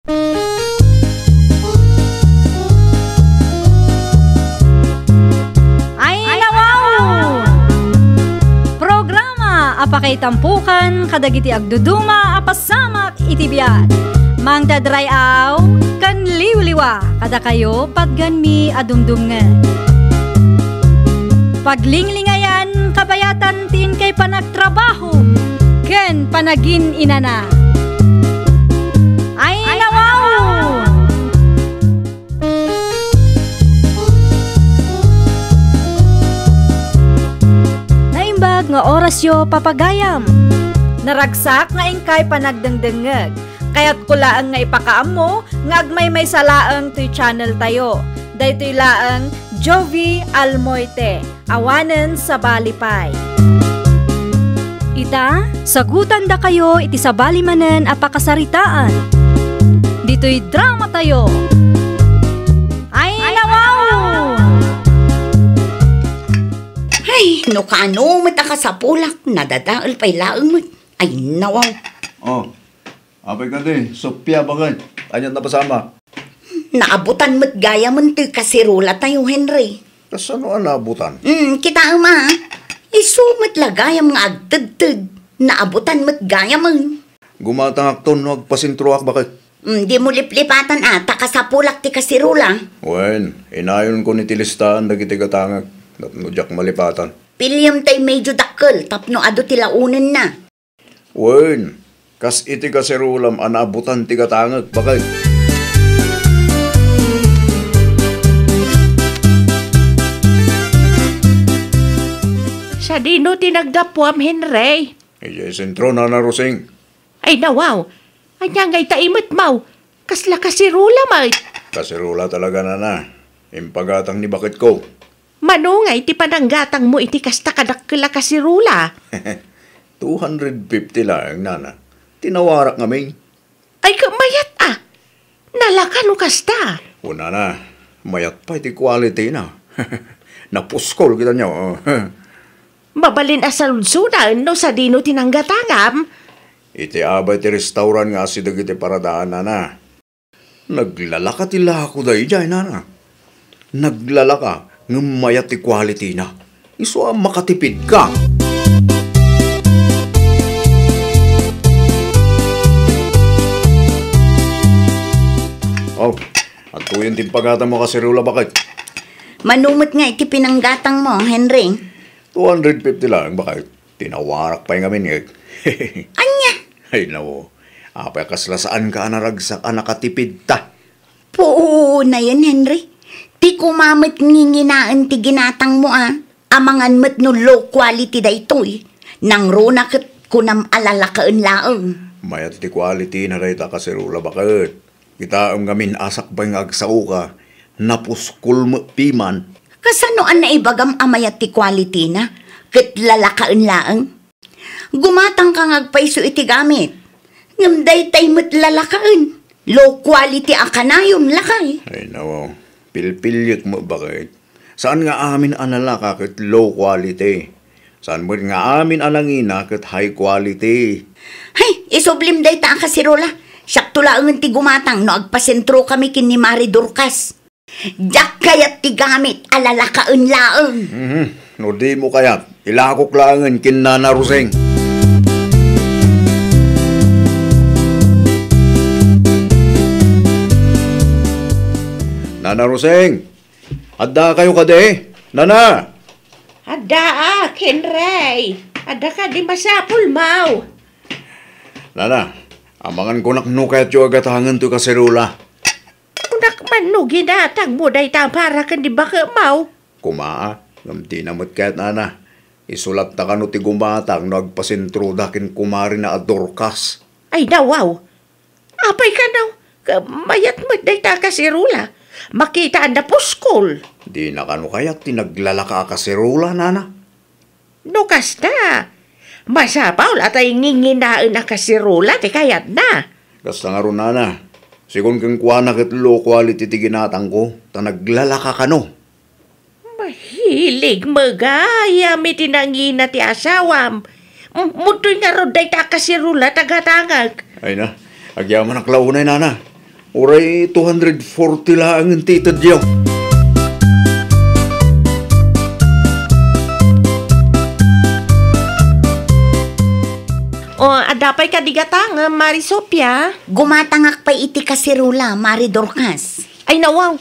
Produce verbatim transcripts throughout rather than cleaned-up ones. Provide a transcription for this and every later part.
Ay, nawaw! Programa a pakaitampukan kadagiti agduduma a pasamak iti biag. Mangdadray-aw ken liwliwa kadakayo patgenmi a dumdumngeg. Paglinglingayan kabayatan ti inkay panagtrabaho ken panagin-inana. Ay, nawaw! Naimbag nga orasyo, papagayam. Naragsak nga inkay panagdengdengngeg. Kayatko laeng nga ipakaammo nga agmaymaysa laeng toy channel tayo. Daytoy laeng Jovi Almoite. Awanen sabali pay. Ita, sagutandakayo iti sabali manen a pakasaritaan. Ditoy drama tayo. Ay, nawaw! Ay, no kaano met a kasapulak, nadadael pay laeng met. Ay, nawaw. Oh, apay kadi, Sofia, baket? Ania ti napasamak? Naabutan met gayamen ti kaserolatayo, Henry. Kasano a naabutan? Hmm, kitaem a. Isu met la gayam nga agtedted. Naabutan met gayamen. Gumatangakton no agpasentroak, baket? Hmm, dimo liplipatan a, ta kasapulak ti kaserola. Wen, inayonko ni ti listaan dagiti gatangek tapno diak malipatan. Piliem tay medyo dakkel tapno adu ti laonenna. Wen, kas iti kaserolam a naabutan ti gatangek, baket. Sadino ti naggapuam, Henry? Idiay sentro, Nana Rosing. Ay, nawaw. Ania ngay ta imetmaw? Kasla kaserola met. Kaserola talaga, Nana. Impagatang ni baketko. Mano ngay ti pananggatangmo iti kasta kadakkel a kaserola? Two hundred fifty laeng, Nana. Ti nawarak ngamin. Ay, ket mayat a. Nalaka no kasta. O, Nana, mayat pay ti quality na. Napuskol kita nyo. Mabalin a saludsodan no sadino ti nanggatangam. Iti abay ti restaurant nga asi dagiti paradaan, Nana. Naglalaka ti lako daydiay, Nana. Naglalaka ngem mayat ti quality na. Isu a makatipid ka. Oh, adtoyen ti impagatangmo a kaserola, baket. Mano met ngay ti pinanggatangmo, Henry? Two hundred fifty laeng, baket. Ti nawarak pay ngamin, ngek. Ania? Ay, nawo. Apay a kasla saanka a naragsak a nakatipidta? Puonayen, Henry. Ti kuma met nginginaen ti ginatangmo a. Amangan met no low quality daytoy. Nangruna ket kunam a lalakaen laeng. Mayat ti quality na dayta a kaserola, baket. Kitaem ngamin a sakbay nga agsaoka, napuskol met piman. Kasano a naibagam a mayat ti quality na, ket lalakaen laeng? Gumatangka nga agpayso iti gamit. Ngem daytay met lalakaen. Low quality a kanayon, lakay. Ay, nawo. Pilpiliek met, baket. Saan nga amin a nalaka ket low quality. Saan met nga amin a nangina ket high quality. Hay, isublim dayta a kaserola. Siakto laengen ti gumatang no agpasentrokami ken ni Mari Dorcas. Diak kayat ti gamit a lalakaen laeng. Mhm. No dimo kayat, ilakok laengen ken Nana Rosing. Nana Rosing! Addakayo kadi? Nana! Addaak, Henry. Adda kadi masapulmo? Nana, amangan kunak no kayatyo a gatangen toy kaserola. Kunak man no ginatangmo dayta para ken ni baketmo? Kuma, ngem dina met kayat, Nana. Isu latta kano ti gumatang no agpasentroda ken kumarina a Dorcas. Ay, nawaw. Apay kano, ket mayat met dayta a kaserola. Makita a napuskol. Dina kano kayat ti naglalaka a kaserola, Nana? No kasta, masapul a tay nginginaen a kaserola ti kayatna. Kasta ngarud, Nana. Sigun kenkuana ket low quality ti ginatangko, ta naglalaka kano. Mahilig met gayam iti nangina ti asawam. M-, mudtoy ngarud dayta a kaserola ta gatangek. Ay na, agyamanak la unay, Nana. Uray two hundred forty laeng ti itedyo. O, adda pay kadi gatangem, Mari Sofia? Gumatangak pay iti kaserola, Mari Dorcas. Ay, nawaw.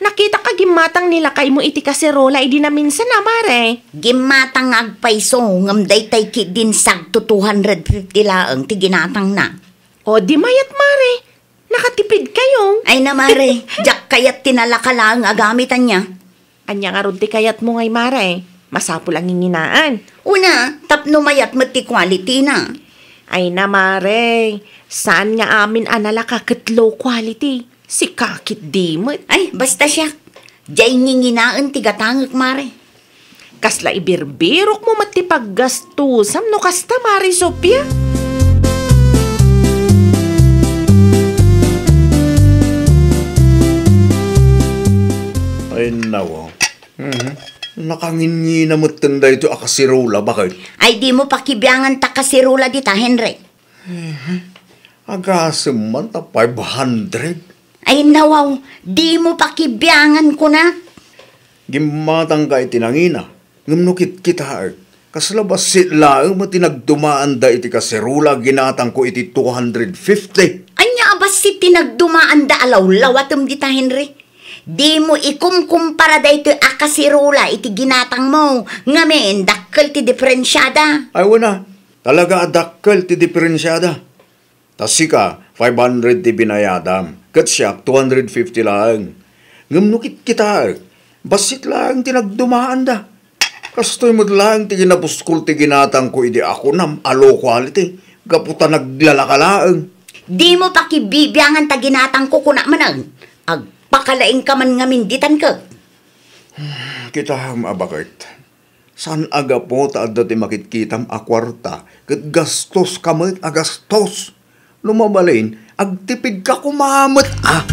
Nakitak a gimmatang ni lakaymo iti kaserola idi naminsan a, Mare. Gimmatang nga agpayso, ngem daytay ketdin sagto two hundred fifty laeng ti ginatangna. O, di mayat, Mare. Nakatipidkayo. Ay na, Mare. Diak kayat ti nalaka laeng a gamit, ania. Ania ngarud ti kayatmo ngay, Mare? Masapul a nginginaan. Una, tapno mayat met ti quality na. Ay na, Mare. Saan nga amin a nalaka ket low quality? Sika ketdi met. Ay, basta siak. Diay nginginaen ti gatangek, Mare. Kasla ibirbirokmo met ti paggastusam no kasta, Mari Sofia? Ay, nawa. Mhm. Nakangingina metten daytoy a kaserola, baket. Ay, dimo pakibiangan ta kaserola dita, Henry. Mhm. Agasem man ta five hundred. Ay, nawaw, dimo pakibiangan, kunak. Gimmatangka iti nangina, ngem no kitkitaek, kasla bassit laeng met ti nagdumaanda iti kaserola a ginatangko iti two hundred fifty. Ania a bassit ti nagdumaanda a lawlawatem dita, Henry? Dimo ikumkumpara daytoy a kaserola iti ginatangmo, ngamin, dakkel ti diferensiada. Ay, wen a, talaga a dakkel ti diferensiada. Ta sika, five hundred ti binayadam, ket siak, two hundred fifty laeng. Ngem no kitkitaek, bassit laeng ti nagdumaanda. Kastoy met laeng ti kinabuskol ti ginatangko idi a kunam a low quality, gapu ta naglalaka laeng. Dimo pakibibiangan ta ginatangko, kunak manen. Agpakalaingka man ngamin ditan, ket. Kitaem a baket. Saan a gapu ta adda ti makitkitam a kuarta, ket gastoska met a gastos. No mabalin, agtipidka koma met a.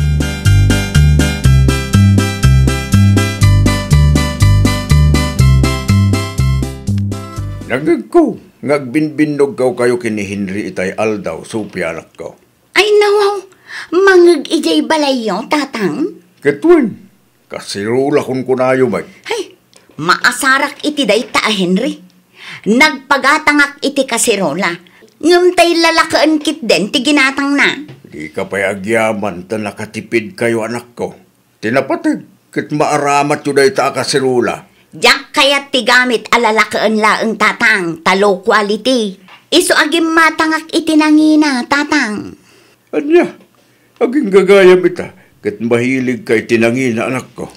Nangngegko nga agbinbinnogkayo ken ni Henry itay aldaw, Sofia, anakko. Ay, nawaw, mangngeg idiay balayyo, Tatang? Ket wen, kaserola kunkunayo met. Hay, maasarak iti dayta a Henry. Nagpagatangak iti kaserola, ngem tay lalakaen ketdin ti ginatangna. Dika pay agyaman ta nakatipidkayo, anakko. Ti napateg ket maaramatyo dayta a kaserola. Diak kayat ti gamit a lalakaen laeng, Tatang, ta low quality. Isu a gimmatangak iti nangina, Tatang. Ania? Aginggagayam ita, ket mahiligka iti nangina, anakko.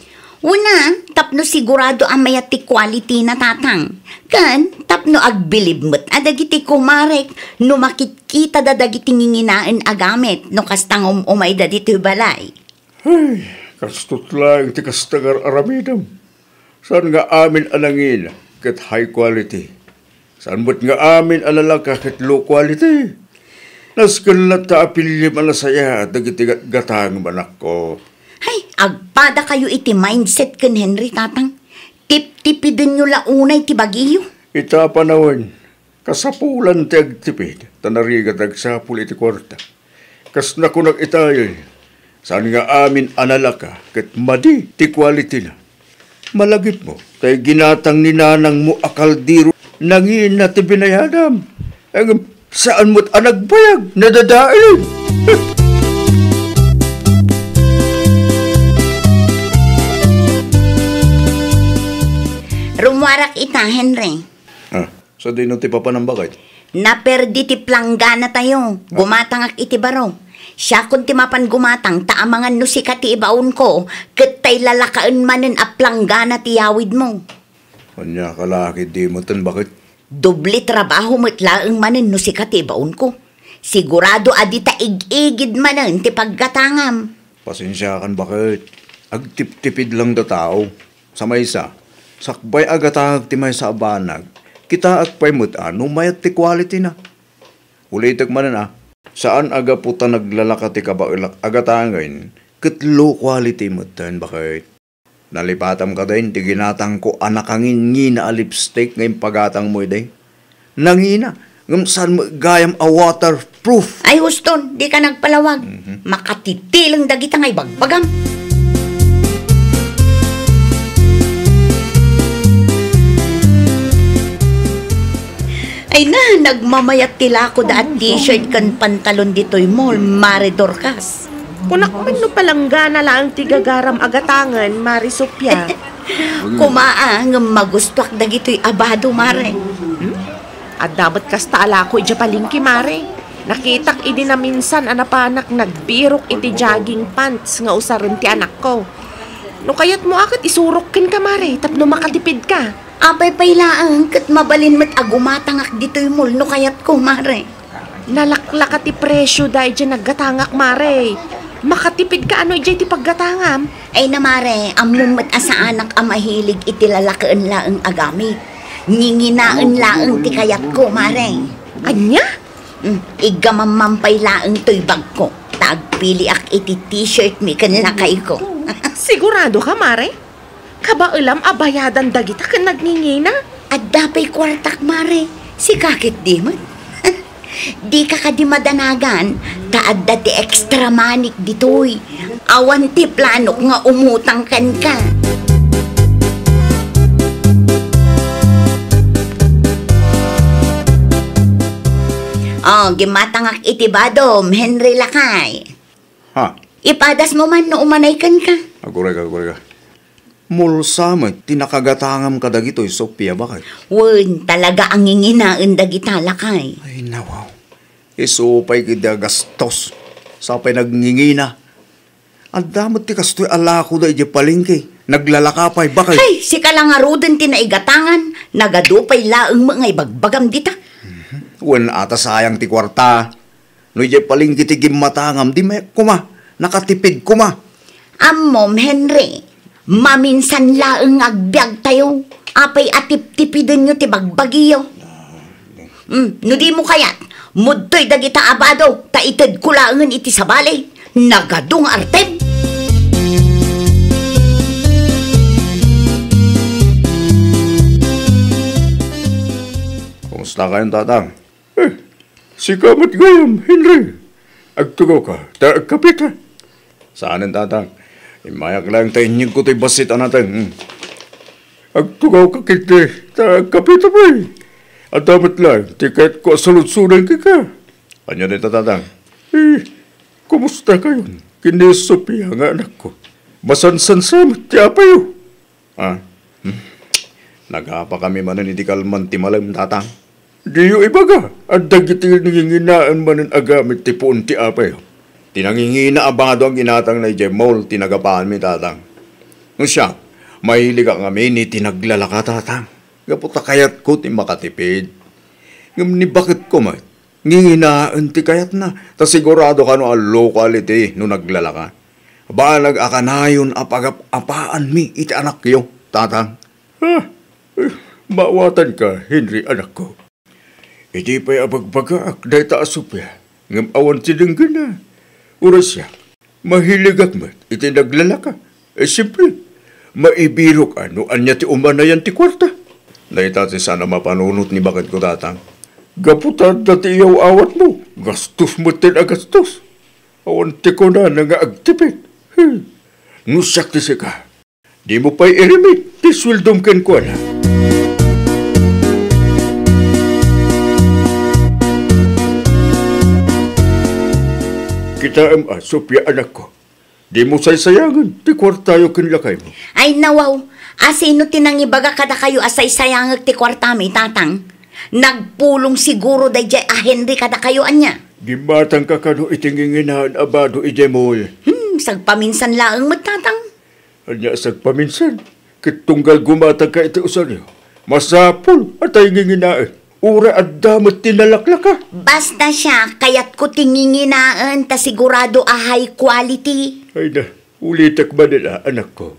Una, tapno sigurado a mayat ti quality na, Tatang. Ken tapno agbilib met a dagiti kumarek no makitkitada dagiti nginginaen a gamit no kasta nga um-umayda ditoy balay. Ay, kastot laeng ti kasta nga ar-aramidem. Saan nga amin a nangina ket high quality. Saan met nga amin a lalaka ket low quality. Nasken latta a piliem a nasayaat dagiti gatgatangem, anakko. Hay, agpadakayo iti mindset ken Henry, Tatang. Tiptipidenyo la unay ti bagiyo. Ita a panawen, kasapulan ti agtipid, ta narigat agsapul iti kuarta. Kas nakunak itayen, saan nga amin a nalaka ket madi ti quality-na. Malagipmo, tay ginatang ni nanangmo a kaldero, nangina ti binayadam. Ngem saan met a nagbayag, nadadael. Rummuarak ita, Henry. Ah. Sadino ti papanam, baket? Naperdi ti planggana tayo. Ah. Gumatangak iti baro. Siakon ti mapan gumatang ta amangan no sika ti ibaonko, ket tay lalakaen manen a planggana ti yawidmo. Ania ka la ketdi metten, baket? Doble trabaho met laeng manen no sika ti ibaonko. Sigurado a dita ig-igid manen ti paggatangam. Pasensiakan, baket. Agtiptipid lang ta tao. Sa maysa, sakbay a gatangek ti maysa a banag, kitaek pay met a no mayat ti quality-na. Ulitek manen a, saan a gapu ta naglalaka ti kabaelak a gatangen ket low quality metten, baket. Nalipatam kadin ti ginatangko a nakangingina a lipstick nga impagatangmo idi. Nangina, Ngem saan met gayam a waterproof. Ay, huston, dika nagpalawag. Mhm. Makatitileng dagita nga ibagbagam. Ay na, nagmamayat ti lako da a t-shirt ken pantalon ditoy mall, Mare Dorcas. Kunak man no palanggana laeng ti gagaram a gatangen, Mare Sofia. Kuma a, ngem magustuak dagitoy abado, Mare. Hmm? Adda met kasta a lako idiay palengke, Mare. Nakitak idi naminsan a napanak nagbirok iti jogging pants nga usaren ti anakko. No kayatmo a ket isurok kenka, Mare, tapno makatipidka. Apay pay laeng ket mabalin met a gumatangak ditoy mall no kayatko, Mare. Nalaklaka ti presio da idiay naggatangak, Mare. Makatipidka ano idiay ti paggatangam? Ay na, Mare, ammom met a saanak a mahilig iti lalakaen laeng a gamit. Nginginaen laeng ti kayatko, Mare. Ania? Mm, iggamamam pay laeng toy bagko, ta agpiliak iti t-shirt mi ken lakayko. Sigurado ka, Mare? Kabaelam a bayadan dagita ken nagngingina? Adda pay kuartak, Mare. Sika ket di met. Dika kadi madanagan, ta adda ti extra money ditoy. Awan ti planok nga umutang kenka. Oh, gimmatangak iti badom, Henry lakay. Ha? Ipadasmo man no umanay kenka. Agurayka, agurayka. Mulsa met ti nakagatangam kadagitoy, Sofia, bakay? Wen, talaga a nginginaen dagita lakay. Ay, nawaw. Isu pay ketdi a gastos. Sa pay nagngingina. Adda met ti kastoy a lakoda idiay palengke. Naglalaka pay, bakay? Hay, sika la ngaruden ti naigatangan. Nagadu pay laeng met nga ibagbagam dita. Mhm. Wen, ata sayang ti kuarta. No idiay palengke ti gimmatangam, di met koma, nakatipid koma. Ammom, Henry, maminsan laeng nga agbiagtayo. Apay a tiptipidenyo ti bagbagiyo? Mm, no dimo kayat, mudtoy dagita a bado, ta itedko laengen iti sabali. Nagadu nga artem. Kumusta kayon, Tatang? Eh, sika met gayam, Henry. Agtugawka, ta agkapeta. Saanen, Tatang. Immayak laeng ta inyegko toy bassit a nateng. Hmm. Agtugawka ketdi, ta agkapeta pay. Adda met laeng ti kayatko a saludsoden kenka. Ania dayta, Tatang? Eh, kumusta kayon ken ni Sofia nga anakko? Masansansa met ti apayo. Ah, hmm. Nagapakami manen iti kalman ti malem, Tatang. Diyo ibaga a dagiti nanginginaen manen a gamit ti puon ti apayo. Ti nangingina a bado a ginatangna idiay mall ti nagapaanmi, Tatang. No siak, mahiligak ngamin iti naglalaka, Tatang. Gapu ta kayatko ti makatipid. Ngem ni baketko met, nginginaen ti kayatna, ta sigurado kano a low quality no naglalaka. Banag a kanayon a pagap-apaanmi iti anakyo, Tatang. Ah, eh, maawatanka, Henry, anakko. Idi pay a bagbagaak dayta a Sofia, ngem awan ti denggenna. Uray siak, mahiligak met iti naglalaka. Eh, simple, maibirok a no ania ti umanayan ti kuarta. Dayta ti saan a mapanunot ni baketko, Tatang. Gapu ta adda ti iyaw-awatmo, gastos met ti nagastos. Awan ti kunana nga agtipid. Hmm. No siak ti sika, dimo pay irimit ti sueldom kenkuana. Kitaem a, Sofia, anakko, dimo saysayangen ti kuartayo ken lakaymo. Ay, nawaw, a sino ti nangibaga kadakayo a saysayangek ti kuartami, Tatang? Nagpulong siguro daydiay a Henry kadakayo, ania? Gimmatangka kano iti nginginaen a bado idiay mall? Hmm, sagpaminsan laeng met, Tatang. Ania a sagpaminsan? Ket tunggal gumatangka iti usaryo, masapul a ta nginginaen. Uray adda met ti nalaklaka. Basta siak, kayatko ti nginginaen ta sigurado a high quality. Ay na, ulitek manen a, anakko.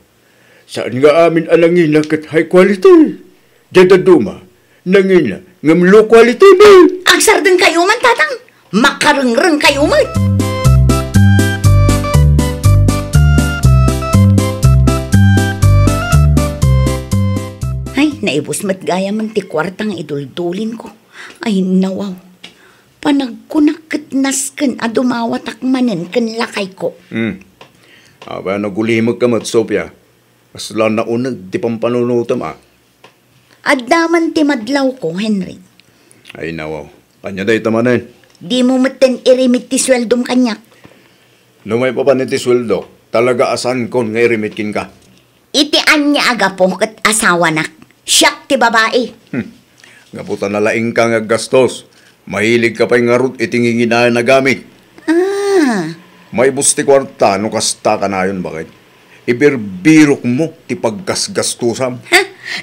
Saan nga amin a nangina ket high quality. Diay dadduma, nangina ngem low quality met. Agsardengkayo man, Tatang. Makarengrengkayo met. Ay, naibus met gayamen ti kuarta nga iduldulinko. Ay, nawaw. Panagkunak ket nasken a dumawatak manen ken lakayko. Hmm. Apay a nagulimekka met, Sofia? Kasla nauneg ti pampanunotem, a. Adda man ti madlawko, Henry. Ay, nawaw. Ania dayta manen? Dimo metten irimid ti sueldom kaniak. No maipapan iti sueldo, talaga a saankon nga irimid kenka. Iti ania a gapu ket asawanak. Siak ti babai. Hmm. Gapu ta nalaingka nga aggastos, mahiligka pay ngarud iti nginginaen a gamit. Ah. Maibus ti kuarta no kasta kanayon, baket. Ibirbirokmo ti paggasgastusam. Ha?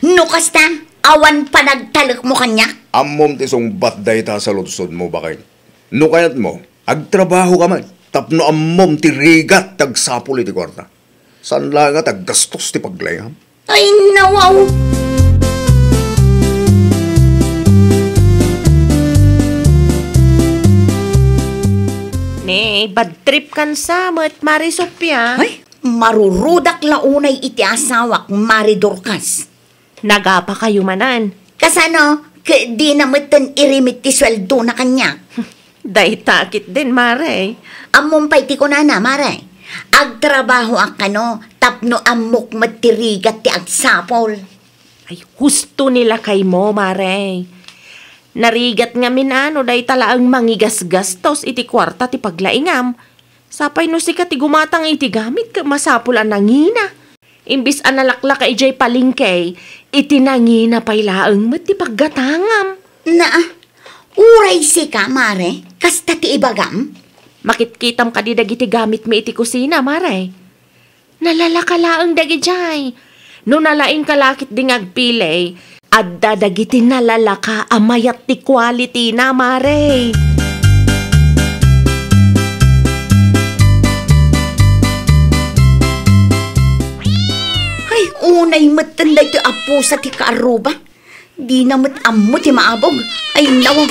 No kasta, awan panagtalekmo kaniak? Ammom ti sungbat dayta a saludsodmo, baket. No kayatmo, agtrabahoka met tapno ammom ti rigat ti agsapul iti kuarta. Saan laeng a ti aggastos ti paglaingam. Ay, nawaw! Ne, bad trip kan sa met, Mare Sofia. Ay, marurudak la unay iti asawak, Mare Dorcas. Nagapakayo manen. Kasano? Ket dina metten irimid ti sueldona kaniak. Dayta ketdin, Mare. Ammom pay ti kunana, Mare. Agtrabahoak kano tapno ammok met ti rigat ti agsapul. Ay, husto ni lakaymo, Mare. Narigat ngamin a no dayta laeng mangigasgastos iti kuarta ti paglaingam. Sapay no sika ti gumatang iti gamit ket masapul a nangina. Imbes a nalaklaka idiay palengke, iti nangina pay laeng met ti paggatangam. Naa, uray sika, Mare, kasta ti ibagam? Makitkitam kadi dagiti gamitmi iti kusina, Mare? Nalalaka laeng dagidiay. No nalaingka la ketdi nga agpili, adda dagiti nalalaka a mayat ti quality-na, Mare. Ay, unay metten daytoy a pusa ti kaarruba. Dina met ammo ti maabog. Ay, nawaw.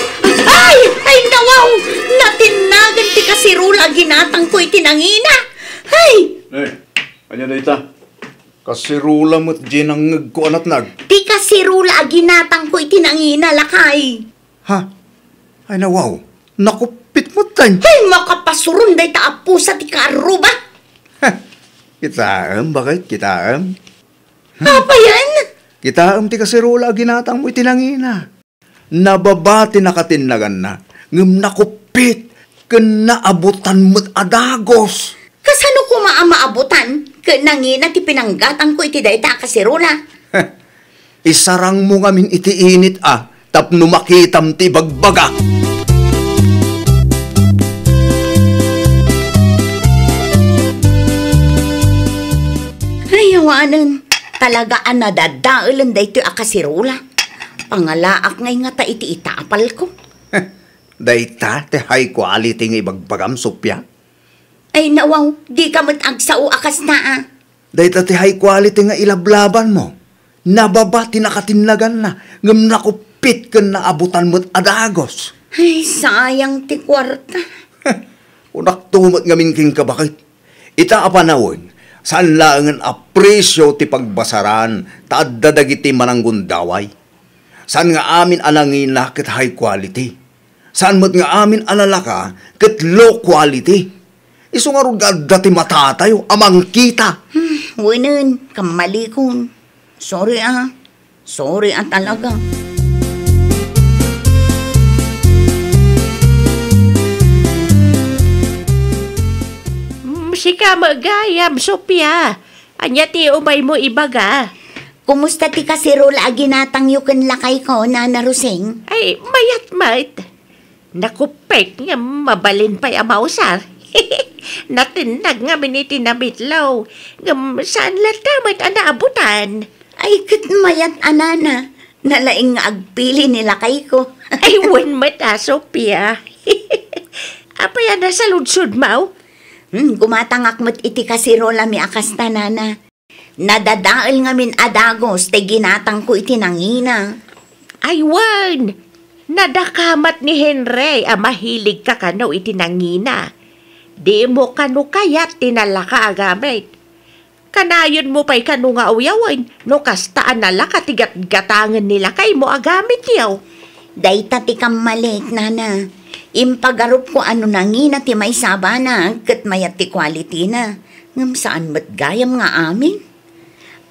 Ay! Ay, nawaw! Natinnagan ti kaserola a ginatangko iti nangina. Ay! Eh, ania dayta? Kaserola met diay nangngegko a natnag. Ti kaserola a ginatangko iti nangina, lakay. Ha? Ay, nawaw. Nakuppit met, tay. Ay, makapasuron dayta a pusa ti kaarruba. Ha? Kitaem, baket, kitaem. Hmm. Apayen? Kitaem ti kaserola a ginatangmo iti nangina. Nababa ti nakatinnaganna, ngem nakuppit ken naabutan met a dagos. Kasano koma a maabutan ket nangina ti pinanggatangko iti dayta a kaserola? Isarangmo ngamin iti init a tapno makitam ti ibagbaga. Ay, awanen. Talaga a nadadaelen daytoy a kaserola. Pangalaak ngay ngata iti itapalko. Dayta ti high quality nga ibagbagam, Sofia? Ay, nawaw, dika met agsao a kasta, a. Dayta ti high quality nga ilablabanmo. Nababa ti nakatinnaganna, ngem nakuppit ken naabutan met a dagos. Ay, sayang ti kuarta. Kunakto met ngamin kenka, baket. Ita a panawen, saan laengen a presio ti pagbasaran ta adda dagiti mananggundaway. Saan nga amin a nangina ket high quality. Saan met nga amin a lalaka ket low quality. Isu ngarud nga adda ti matatayo a mangkita. Hmm, wenen, kammalikon. Sorry, a. Sorry, a, talaga. Mm, sika met gayam, Sofia. Ania ti umaymo ibaga? Kumusta ti kaserola a ginatangyo ken lakayko, Nana Rosing? Ay, mayat met. Nakuppit ngem mabalin pay a mausar. Natinnag ngamin iti namitlaw. Ngem saan latta met a naabutan. Ay, ket mayat a nana. Nalaing nga agpili ni lakayko. Ay, wen met a, Sofia. Apay a nasaludsodmo? Hmm, gumatangak met iti kaserolami a kasta, nana. Nadadael ngamin a dagos ti ginatangko iti nangina. Ay, wen! Nadakamat ni Henry a mahilig ka kano iti nangina. Dimo kano kayat ti nalaka a gamit. Kanayonmo pay kano nga uyawen no kasta a nalaka ti gatgatangen ni lakaymo a gamityo. Dayta ti kammalik, nana. Impagarupko a no nangina ti maysa a banag ket mayat ti quality-na, ngem saan met gayam nga amin.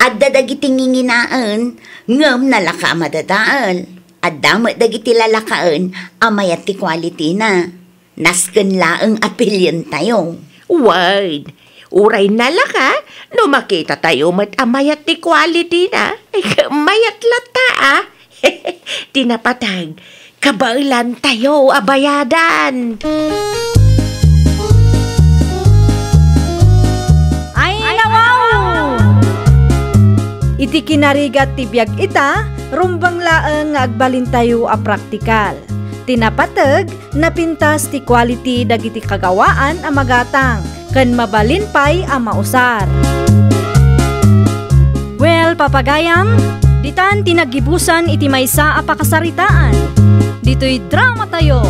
Adda dagiti nginginaen ngem nalaka a madadael. Adda met dagiti lalakaen a mayat ti quality-na. Nasken laeng a pilientayo. Wen, uray nalaka, no makitatayo met a mayat ti quality-na, mayat latta a. Ti napateg, kabaelantayo a bayadan. Ay, nawaw! Iti kinarigat ti biag ita, rumbeng laeng nga agbalintayo a praktikal. Ti napateg, napintas ti quality dagiti kagawaan a magatang ken mabalin pay a mausar. Well, papagayam, ditan ti naggibusan iti maysa a pakasaritaan. Ditoy dramatayo.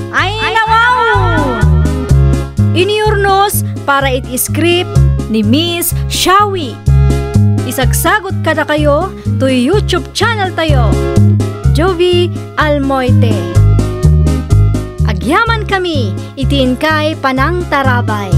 Ay, nawaw! Inurnos para iti script ni Miss Shawi. Isagsagot kadakayo toy YouTube channel tayo, Jovi Almoite. Agyaman kami iti inkay panangtarabay.